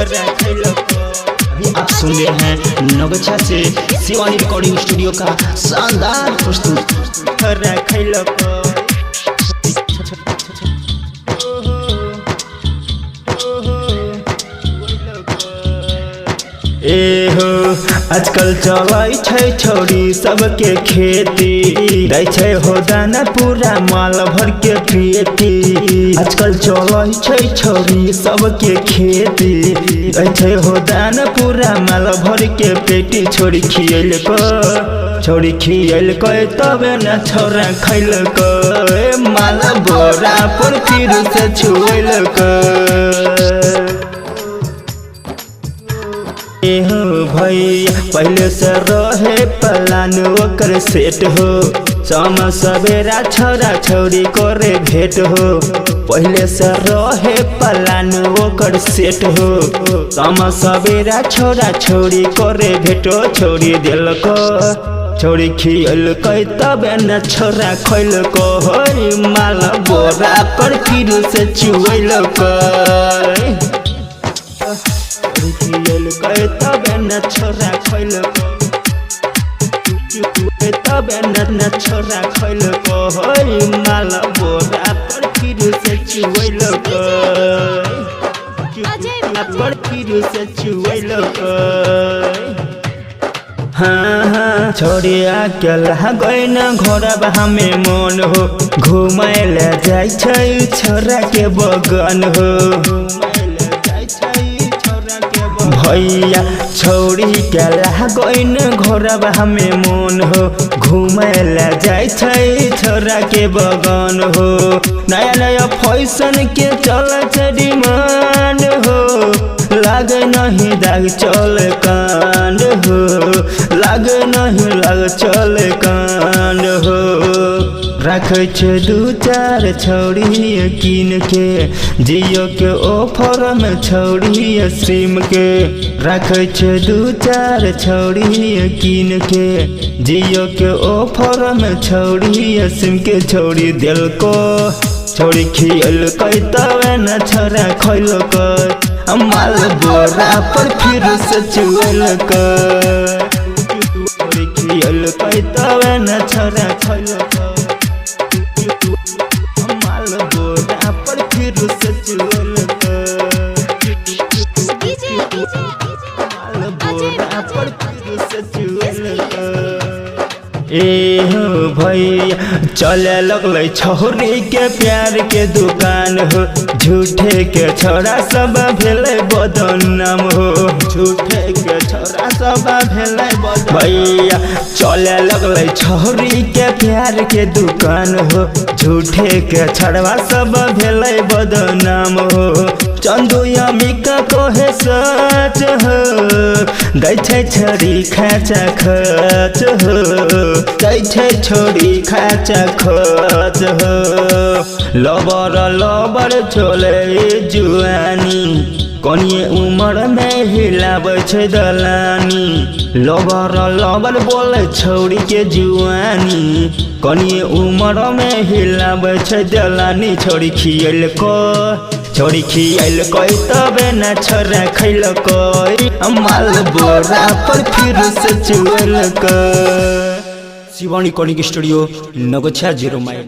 छोरा खैलको। अभी आप सुन रहे हैं नगोछा से शिवानी रिकॉर्डिंग स्टूडियो का शानदार प्रस्तुत। छोरा खैलको। ए हो आजकल चलै छै छौरी सबके खेती, दै छै हो दाना पूरा माल भर के पेटी। आजकल चलै छै छौरी सबके खेती, दै छै हो दाना पूरा माल भर के पेटी। छोरी खियलको, छोरी खियलको तबे न छोरा खैलको, माल बोरा पर फिर से छुएलको। हो भैया पहले से रहे प्लान ओकर सेट हो, सम सवेरा छोरा छौरी करे भेट हो। पहले से रहे प्लान ओकर सेट हो, सम सवेरा छोरा छौरी करे भेट हो। छौरी देलको, छौरी खियलकै तबे न छोरा खैलको, माल बोरा पर फिर से चुएलकै। खियलकै तबे न छोरा खैलको, तबे न छोरा खैलको, माल बोरा पर फिर से चुएलकै, पर फिर से चुएलकै। हाँ हाँ छोरी अकेला गएन घरबा हमें मन हो, घुमय ले जाइ छै छोरा के बगन हो। भैया छौरी के लागैन घरबा हमें मन हो, घुमय ले जाइ छै छोरा के बगन हो। नया नया फैशन के चलै छै डिमांड हो, लागे नहीं दाग चले कांड हो, लागे नहीं लाग चले कांड हो। रखै छै दू चार छौरी कीन के, जियो के ऑफर में छौरी सिम के। रखै छै दू चार छौरी कीन के, जियो के ऑफर में छौरी सिम के। छौरी देलको, छौरी खियलकै तबे न छोरा खैलकै, माल बोरा पर फिर से चुएलकै। छौरी खियलकै तबे न छोरा खैलकै, माल बोरा पर फिर से चुएलकै, माल बोरा पर फिर से चुएलकै। ए हो भैया चले लगलै छौरी के प्यार के दुकान हो, झूठे के छोरा सब भेलै बदनाम हो, झूठे के छोरा सब भेलै बदनाम। भैया चले लगलै छौरी के प्यार के दुकान हो, झूठे के छोरा सब भेलै बदनाम हो। चंदू अमिका कहे सच हो, दै छै छोरी खाचा खच हो, दै छै छोरी खाचा खच हो। लबर लबर चले जुआनी, कनिए उमर में हिलाबै छै दलानी। लबर लबर बोले छौरी के जुआनी, कनिए उमर में हिलाबै छै दलानी। छौरी खियलको, छौरी खियलकै तबे न छोरा खैलकै, माल बोरा पर फिर से चुएलकै। Shivani recording studio Nagochha 0 mile.